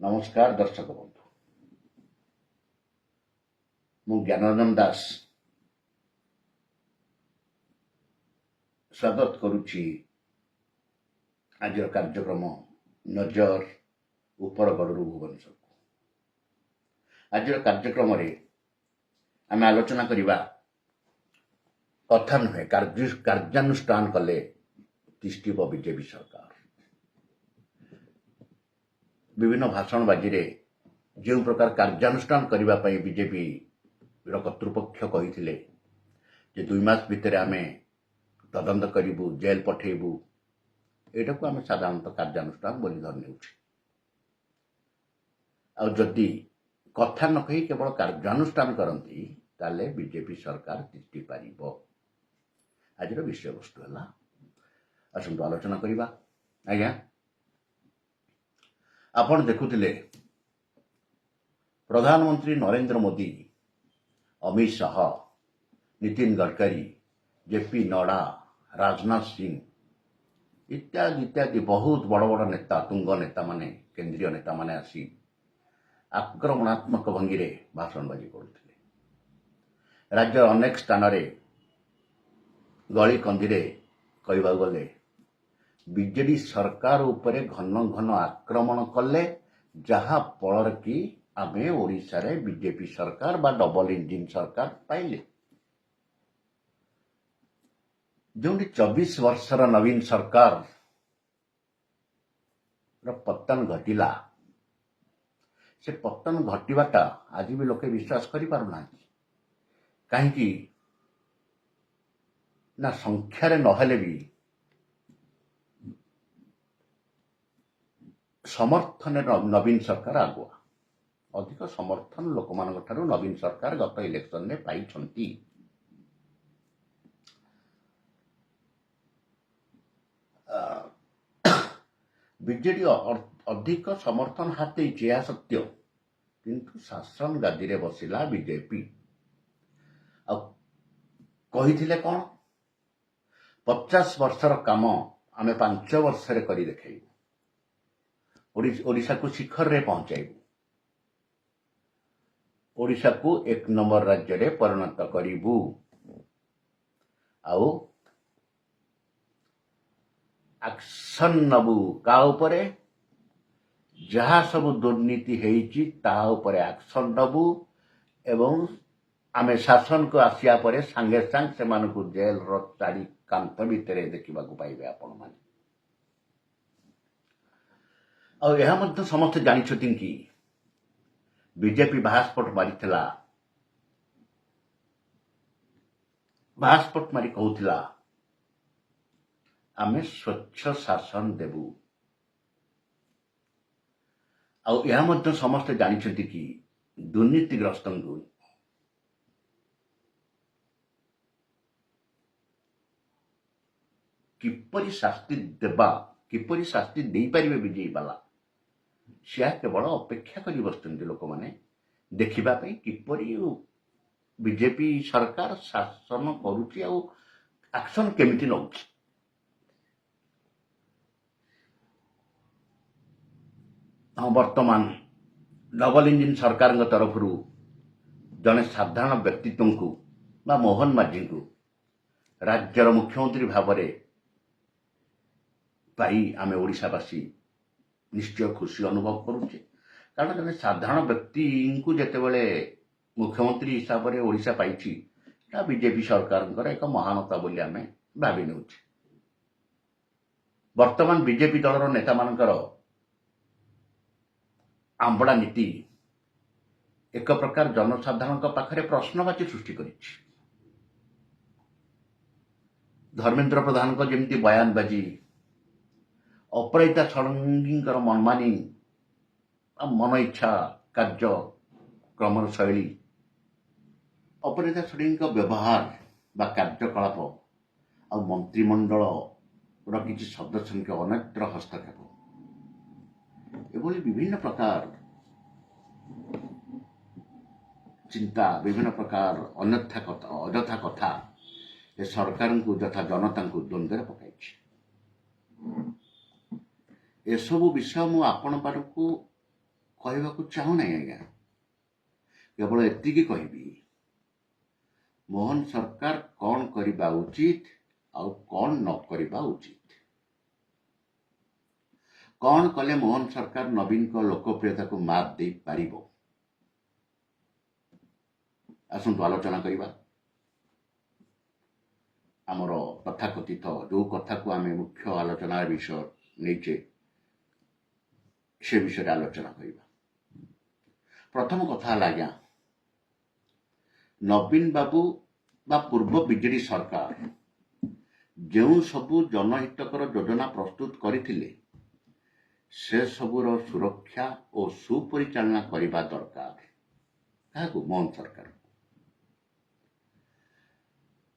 ନମସ୍କାର ଦର୍ଶକ ବନ୍ଧୁ, ମୁଁ ଜ୍ଞାନରଞ୍ଜନ ଦାସ ସ୍ୱାଗତ କରୁଛି ଆଜିର କାର୍ଯ୍ୟକ୍ରମ ନଜର ଉପରଗଡ଼ରୁ ଭୁବନେଶ୍ୱରକୁ। ଆଜିର କାର୍ଯ୍ୟକ୍ରମରେ ଆମେ ଆଲୋଚନା କରିବା, କଥା ନୁହେଁ କାର୍ଯ୍ୟାନୁଷ୍ଠାନ କଲେ ତିଷ୍ଠିବ ବିଜେପି ସରକାର। ବିଭିନ୍ନ ଭାଷଣବାଜିରେ ଯେଉଁ ପ୍ରକାର କାର୍ଯ୍ୟାନୁଷ୍ଠାନ କରିବା ପାଇଁ ବିଜେପିର କର୍ତ୍ତୃପକ୍ଷ କହିଥିଲେ ଯେ 2 ମାସ ଭିତରେ ଆମେ ତଦନ୍ତ କରିବୁ, ଜେଲ୍ ପଠେଇବୁ, ଏଇଟାକୁ ଆମେ ସାଧାରଣତଃ କାର୍ଯ୍ୟାନୁଷ୍ଠାନ ବୋଲି ଧରି ନେଉଛେ। ଆଉ ଯଦି କଥା ନ କହି କେବଳ କାର୍ଯ୍ୟାନୁଷ୍ଠାନ କରନ୍ତି, ତାହେଲେ ବିଜେପି ସରକାର ତିଷ୍ଠି ପାରିବ। ଆଜିର ବିଷୟବସ୍ତୁ ହେଲା, ଆସନ୍ତୁ ଆଲୋଚନା କରିବା। ଆଜ୍ଞା, ଆପଣ ଦେଖୁଥିଲେ ପ୍ରଧାନମନ୍ତ୍ରୀ ନରେନ୍ଦ୍ର ମୋଦି, ଅମିତ ଶାହ, ନୀତିନ ଗଡ଼କରୀ, ଜେପି ନଡ୍ଡା, ରାଜନାଥ ସିଂ ଇତ୍ୟାଦି ଇତ୍ୟାଦି ବହୁତ ବଡ଼ ବଡ଼ ନେତା, ତୁଙ୍ଗ ନେତାମାନେ, କେନ୍ଦ୍ରୀୟ ନେତାମାନେ ଆସି ଆକ୍ରମଣାତ୍ମକ ଭଙ୍ଗୀରେ ଭାଷଣବାଜି କରୁଥିଲେ। ରାଜ୍ୟର ଅନେକ ସ୍ଥାନରେ ଗଳି କନ୍ଦିରେ କହିବାକୁ ଗଲେ ବିଜେଡି ସରକାର ଉପରେ ଘନ ଘନ ଆକ୍ରମଣ କଲେ, ଯାହା ଫଳରେ କି ଆମେ ଓଡ଼ିଶାରେ ବିଜେପି ସରକାର ବା ଡବଲ ଇଞ୍ଜିନ ସରକାର ପାଇଲେ। ଯେଉଁଠି 24 ବର୍ଷର ନବୀନ ସରକାର ର ପତନ ଘଟିଲା, ସେ ପତନ ଘଟିବାଟା ଆଜି ବି ଲୋକେ ବିଶ୍ୱାସ କରିପାରୁନାହାନ୍ତି। କାହିଁକି ନା ସଂଖ୍ୟାରେ ନହେଲେ ବି ସମର୍ଥନରେ ନବୀନ ସରକାର ଆଗୁଆ। ଅଧିକ ସମର୍ଥନ ଲୋକମାନଙ୍କ ଠାରୁ ନବୀନ ସରକାର ଗତ ଇଲେକ୍ସନରେ ପାଇଛନ୍ତି। ବିଜେଡି ଅଧିକ ସମର୍ଥନ ହାତେଇଛି, ଏହା ସତ୍ୟ। କିନ୍ତୁ ଶାସନ ଗାଦିରେ ବସିଲା ବିଜେପି। ଆଉ କହିଥିଲେ କ'ଣ? 50 ବର୍ଷର କାମ ଆମେ 5 ବର୍ଷରେ କରି ଦେଖାଇବୁ, ଓଡ଼ିଶାକୁ ଶିଖରରେ ପହଞ୍ଚାଇବୁ, ଓଡ଼ିଶାକୁ ଏକ ନମ୍ବର ରାଜ୍ୟରେ ପରିଣତ କରିବୁ ଆଉ ଆକ୍ସନ ନବୁ। କାହା ଉପରେ? ଯାହା ସବୁ ଦୁର୍ନୀତି ହେଇଛି, ତା ଉପରେ ଆକ୍ସନ ନବୁ ଏବଂ ଆମେ ଶାସନକୁ ଆସିବା ପରେ ସାଙ୍ଗେ ସାଙ୍ଗେ ସେମାନଙ୍କୁ ଜେଲର ଚାରି କାନ୍ଥ ଭିତରେ ଦେଖିବାକୁ ପାଇବେ ଆପଣମାନେ। ଆଉ ଏହା ମଧ୍ୟ ସମସ୍ତେ ଜାଣିଛନ୍ତି କି ବିଜେପି ବାହାସ୍ଫୋଟ ମାରିଥିଲା, ବାହାସ୍ଫୋଟ ମାରି କହୁଥିଲା, ଆମେ ସ୍ୱଚ୍ଛ ଶାସନ ଦେବୁ। ଆଉ ଏହା ମଧ୍ୟ ସମସ୍ତେ ଜାଣିଛନ୍ତି କି ଦୁର୍ନୀତିଗ୍ରସ୍ତଙ୍କୁ କିପରି ଶାସ୍ତି ଦେବା, କିପରି ଶାସ୍ତି ଦେଇପାରିବେ ବିଜେପି ବାଲା, ସେୟା କେବଳ ଅପେକ୍ଷା କରି ବସିଛନ୍ତି ଲୋକମାନେ ଦେଖିବା ପାଇଁ, କିପରି ବିଜେପି ସରକାର ଶାସନ କରୁଛି ଆଉ ଆକ୍ସନ କେମିତି ନେଉଛି। ହଁ, ବର୍ତ୍ତମାନ ଡବଲ ଇଞ୍ଜିନ ସରକାରଙ୍କ ତରଫରୁ ଜଣେ ସାଧାରଣ ବ୍ୟକ୍ତିତ୍ୱଙ୍କୁ ବା ମୋହନ ମାଝୀଙ୍କୁ ରାଜ୍ୟର ମୁଖ୍ୟମନ୍ତ୍ରୀ ଭାବରେ ପାଇ ଆମେ ଓଡ଼ିଶାବାସୀ ନିଶ୍ଚୟ ଖୁସି ଅନୁଭବ କରୁଛେ। କାରଣ ଜଣେ ସାଧାରଣ ବ୍ୟକ୍ତିଙ୍କୁ ଯେତେବେଳେ ମୁଖ୍ୟମନ୍ତ୍ରୀ ହିସାବରେ ଓଡ଼ିଶା ପାଇଛି, ତା ବିଜେପି ସରକାରଙ୍କର ଏକ ମହାନତା ବୋଲି ଆମେ ଭାବି ନେଉଛେ। ବର୍ତ୍ତମାନ ବିଜେପି ଦଳର ନେତାମାନଙ୍କର ଆମ୍ବଡ଼ା ନୀତି ଏକ ପ୍ରକାର ଜନସାଧାରଣଙ୍କ ପାଖରେ ପ୍ରଶ୍ନବାଚୀ ସୃଷ୍ଟି କରିଛି। ଧର୍ମେନ୍ଦ୍ର ପ୍ରଧାନଙ୍କ ଯେମିତି ବୟାନବାଜି, ଅପରାଜିତା ଷଡ଼ଙ୍ଗୀଙ୍କର ମନମାନି ଆଉ ମନ ଇଚ୍ଛା କାର୍ଯ୍ୟକ୍ରମର ଶୈଳୀ, ଅପରାଜିତା ଷଡ଼ଙ୍ଗୀଙ୍କ ବ୍ୟବହାର ବା କାର୍ଯ୍ୟକଳାପ ଆଉ ମନ୍ତ୍ରିମଣ୍ଡଳର କିଛି ସଦସ୍ୟଙ୍କ ଅନ୍ୟତ୍ର ହସ୍ତକ୍ଷେପ, ଏଭଳି ବିଭିନ୍ନ ପ୍ରକାର ଚିନ୍ତା, ବିଭିନ୍ନ ପ୍ରକାର ଅନ୍ୟଥା କଥା, ଅଯଥା କଥା ଏ ସରକାରଙ୍କୁ ଯଥା ଜନତାଙ୍କୁ ଦ୍ୱନ୍ଦ୍ୱରେ ପକାଇଛି। ଏସବୁ ବିଷୟ ମୁଁ ଆପଣମାନଙ୍କୁ କହିବାକୁ ଚାହୁଁନାହିଁ ଆଜ୍ଞା। କେବଳ ଏତିକି କହିବି, ମୋହନ ସରକାର କ'ଣ କରିବା ଉଚିତ ଆଉ କ'ଣ ନ କରିବା ଉଚିତ। କ'ଣ କଲେ ମୋହନ ସରକାର ନବୀନଙ୍କ ଲୋକପ୍ରିୟତାକୁ ମାତ୍ ଦେଇପାରିବ, ଆସନ୍ତୁ ଆଲୋଚନା କରିବା। ଆମର ତଥାକଥିତ ଯେଉଁ କଥାକୁ ଆମେ ମୁଖ୍ୟ ଆଲୋଚନାର ବିଷୟ ନେଇଛେ, ସେ ବିଷୟରେ ଆଲୋଚନା କରିବା। ପ୍ରଥମ କଥା ହେଲା ଆଜ୍ଞା, ନବୀନ ବାବୁ ବା ପୂର୍ବ ବିଜେଡି ସରକାର ଯେଉଁ ସବୁ ଜନହିତକର ଯୋଜନା ପ୍ରସ୍ତୁତ କରିଥିଲେ, ସେସବୁର ସୁରକ୍ଷା ଓ ସୁପରିଚାଳନା କରିବା ଦରକାର। କାହାକୁ? ମୋହନ ସରକାର।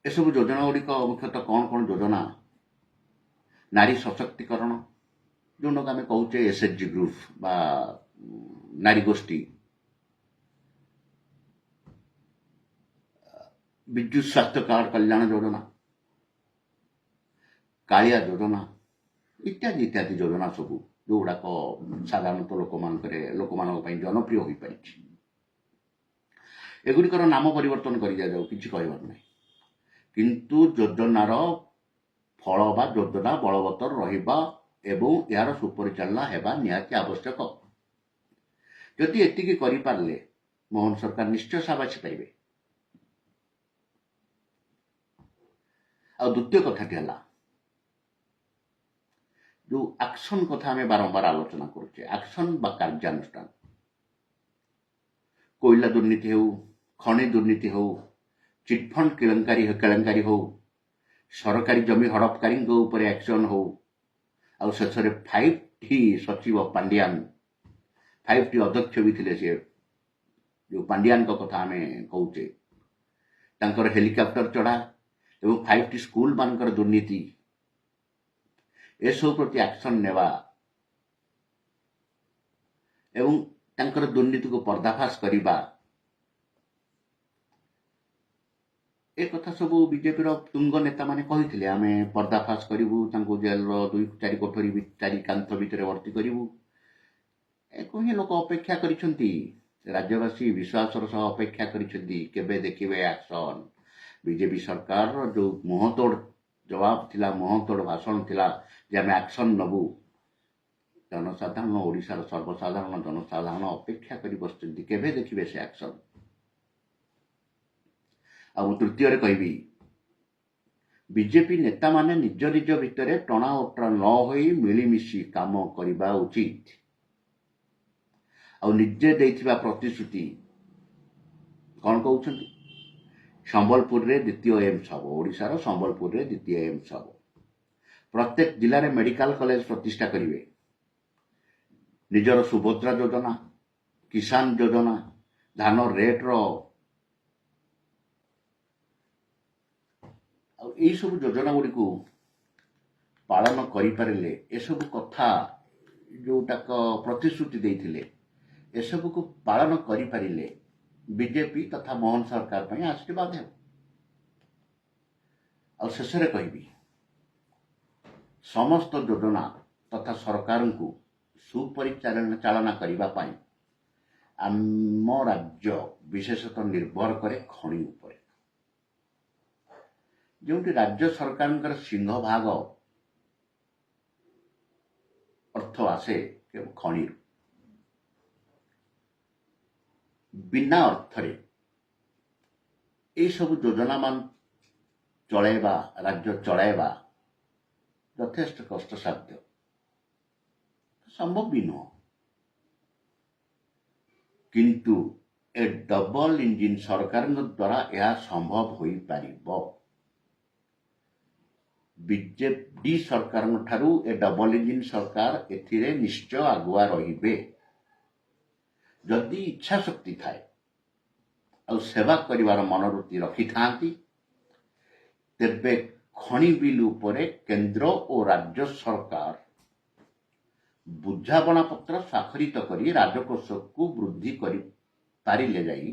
ଏସବୁ ଯୋଜନା ଗୁଡ଼ିକ ମୁଖ୍ୟତଃ କ'ଣ କ'ଣ ଯୋଜନା? ନାରୀ ସଶକ୍ତିକରଣ, ଯେଉଁଟାକୁ ଆମେ କହୁଛେ ଏସ୍ଏଚଜି ଗ୍ରୁପ୍ ବା ନାରୀ ଗୋଷ୍ଠୀ, ବିଜୁ ସ୍ୱାସ୍ଥ୍ୟ କାର୍ଡ କଲ୍ୟାଣ ଯୋଜନା, କାଳିଆ ଯୋଜନା ଇତ୍ୟାଦି ଇତ୍ୟାଦି ଯୋଜନା ସବୁ, ଯେଉଁଗୁଡ଼ାକ ସାଧାରଣତଃ ଲୋକମାନଙ୍କ ପାଇଁ ଜନପ୍ରିୟ ହୋଇପାରିଛି। ଏଗୁଡ଼ିକର ନାମ ପରିବର୍ତ୍ତନ କରି ଦିଆଯାଉ, କିଛି କହିବାର ନାହିଁ। କିନ୍ତୁ ଯୋଜନାର ଫଳ ବା ଯୋଜନା ବଳବତ୍ତର ରହିବା ଏବଂ ଏହାର ସୁପରିଚାଳନା ହେବା ନିହାତି ଆବଶ୍ୟକ। ଯଦି ଏତିକି କରିପାରିଲେ, ମୋହନ ସରକାର ନିଶ୍ଚୟ ସାବାସୀ ପାଇବେ। ଆଉ ଦ୍ୱିତୀୟ କଥାଟି ହେଲା, ଯୋଉ ଆକ୍ସନ କଥା ଆମେ ବାରମ୍ବାର ଆଲୋଚନା କରୁଛେ, ଆକ୍ସନ ବା କାର୍ଯ୍ୟାନୁଷ୍ଠାନ, କୋଇଲା ଦୁର୍ନୀତି ହେଉ, ଖଣି ଦୁର୍ନୀତି ହେଉ, ଚିଟଫଣ୍ଡ କେଳେଙ୍କାରୀ ହଉ, ସରକାରୀ ଜମି ହଡପକାରୀଙ୍କ ଉପରେ ଆକ୍ସନ ହଉ, ଆଉ ଶେଷରେ 5ଟି ସଚିବ ପାଣ୍ଡିଆନ, 5ଟି ଅଧ୍ୟକ୍ଷ ବି ଥିଲେ ସିଏ, ଯୋଉ ପାଣ୍ଡିଆନଙ୍କ କଥା ଆମେ କହୁଛେ, ତାଙ୍କର ହେଲିକପ୍ଟର ଚଢ଼ା ଏବଂ 5ଟି ସ୍କୁଲ ମାନଙ୍କର ଦୁର୍ନୀତି, ଏସବୁ ପ୍ରତି ଆକ୍ସନ ନେବା ଏବଂ ତାଙ୍କର ଦୁର୍ନୀତିକୁ ପର୍ଦ୍ଦାଫାଶ କରିବା, ଏ କଥା ସବୁ ବିଜେପିର ତୁଙ୍ଗ ନେତାମାନେ କହିଥିଲେ। ଆମେ ପର୍ଦ୍ଦାଫାଶ କରିବୁ, ତାଙ୍କୁ ଜେଲର ଦୁଇ ଚାରି କୋଠରୀ, ଚାରି କାନ୍ଥ ଭିତରେ ଭର୍ତ୍ତି କରିବୁ। ଏକୁ ହିଁ ଲୋକ ଅପେକ୍ଷା କରିଛନ୍ତି। ରାଜ୍ୟବାସୀ ବିଶ୍ୱାସର ସହ ଅପେକ୍ଷା କରିଛନ୍ତି, କେବେ ଦେଖିବେ ଆକ୍ସନ। ବିଜେପି ସରକାରର ଯୋଉ ମୁହଁତୋଡ଼ ଜବାବ ଥିଲା, ମୁହଁତୋଡ଼ ଭାଷଣ ଥିଲା ଯେ ଆମେ ଆକ୍ସନ ନେବୁ, ଜନସାଧାରଣ, ଓଡ଼ିଶାର ସର୍ବସାଧାରଣ ଜନସାଧାରଣ ଅପେକ୍ଷା କରି ବସିଛନ୍ତି, କେବେ ଦେଖିବେ ସେ ଆକ୍ସନ। ଆଉ ମୁଁ ତୃତୀୟରେ କହିବି, ବିଜେପି ନେତାମାନେ ନିଜ ନିଜ ଭିତରେ ଟଣା ଓଟରା ନ ହୋଇ ମିଳିମିଶି କାମ କରିବା ଉଚିତ। ଆଉ ନିଜେ ଦେଇଥିବା ପ୍ରତିଶ୍ରୁତି, କ'ଣ କହୁଛନ୍ତି? ସମ୍ବଲପୁରରେ ଦ୍ୱିତୀୟ ଏମ୍ସ ହବ, ଓଡ଼ିଶାର ସମ୍ବଲପୁରରେ ଦ୍ୱିତୀୟ ଏମ୍ସ ହବ, ପ୍ରତ୍ୟେକ ଜିଲ୍ଲାରେ ମେଡିକାଲ କଲେଜ ପ୍ରତିଷ୍ଠା କରିବେ, ନିଜର ସୁଭଦ୍ରା ଯୋଜନା, କିଷାନ ଯୋଜନା, ଧାନ ରେଟ୍ର, ଆଉ ଏଇସବୁ ଯୋଜନା ଗୁଡ଼ିକୁ ପାଳନ କରିପାରିଲେ, ଏସବୁ କଥା ଯୋଉଟାକ ପ୍ରତିଶ୍ରୁତି ଦେଇଥିଲେ, ଏସବୁକୁ ପାଳନ କରିପାରିଲେ ବିଜେପି ତଥା ମୋହନ ସରକାର ପାଇଁ ଆଶୀର୍ବାଦ ହେବ। ଆଉ ଶେଷରେ କହିବି, ସମସ୍ତ ଯୋଜନା ତଥା ସରକାରଙ୍କୁ ସୁପରିଚାଳନା ଚାଳନା କରିବା ପାଇଁ ଆମ ରାଜ୍ୟ ବିଶେଷତଃ ନିର୍ଭର କରେ ଖଣି ଉପରେ, ଯେଉଁଠି ରାଜ୍ୟ ସରକାରଙ୍କର ସିଂହଭାଗ ଅର୍ଥ ଆସେ ଖଣିରୁ। ବିନା ଅର୍ଥରେ ଏଇସବୁ ଯୋଜନାମାନ ଚଳାଇବା, ରାଜ୍ୟ ଚଳାଇବା ଯଥେଷ୍ଟ କଷ୍ଟସାଧ୍ୟ, ସମ୍ଭବ ବି ନୁହଁ। କିନ୍ତୁ ଏ ଡବଲ ଇଞ୍ଜିନ ସରକାରଙ୍କ ଦ୍ୱାରା ଏହା ସମ୍ଭବ ହୋଇପାରିବ। ବିଜେଡି ସରକାରଙ୍କ ଠାରୁ ଏ ଡବଲ ଇଞ୍ଜିନ ସରକାର ଏଥିରେ ନିଶ୍ଚୟ ଆଗୁଆ ରହିବେ। ଯଦି ଇଚ୍ଛା ଶକ୍ତି ଥାଏ ଆଉ ସେବା କରିବାର ମନୋବୃତ୍ତି ରଖିଥାନ୍ତି, ତେବେ ଖଣି ବିଲ୍ ଉପରେ କେନ୍ଦ୍ର ଓ ରାଜ୍ୟ ସରକାର ବୁଝାମଣା ପତ୍ର ସ୍ୱାକ୍ଷରିତ କରି ରାଜକୋଷକୁ ବୃଦ୍ଧି କରିପାରିଲେ ଯାଇ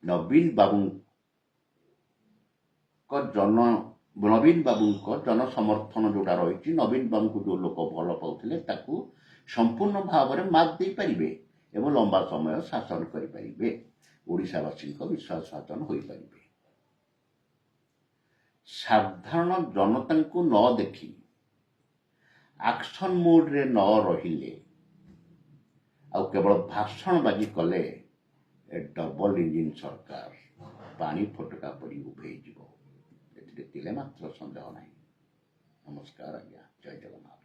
ନବୀନ ବାବୁଙ୍କ ଜନସମର୍ଥନ ଯୋଉଟା ରହିଛି, ନବୀନ ବାବୁଙ୍କୁ ଯୋଉ ଲୋକ ଭଲ ପାଉଥିଲେ, ତାକୁ ସମ୍ପୂର୍ଣ୍ଣ ଭାବରେ ମାତ୍ ଦେଇପାରିବେ। ଏବଂ ଲମ୍ବା ସମୟ ଶାସନ କରିପାରିବେ, ଓଡ଼ିଶାବାସୀଙ୍କ ବିଶ୍ୱାସଭାଜନ ହୋଇପାରିବେ। ସାଧାରଣ ଜନତାଙ୍କୁ ନ ଦେଖି ଆକ୍ସନ ମୋଡରେ ନ ରହିଲେ ଆଉ କେବଳ ଭାଷଣବାଜି କଲେ ଏ ଡବଲ ଇଞ୍ଜିନ୍ ସରକାର ପାଣି ଫୋଟକା ପରି ଉଭେଇଯିବ, ଏଥିରେ ତିଳେ ମାତ୍ର ସନ୍ଦେହ ନାହିଁ। ନମସ୍କାର ଆଜ୍ଞା, ଜୟ ଜଗନ୍ନାଥ।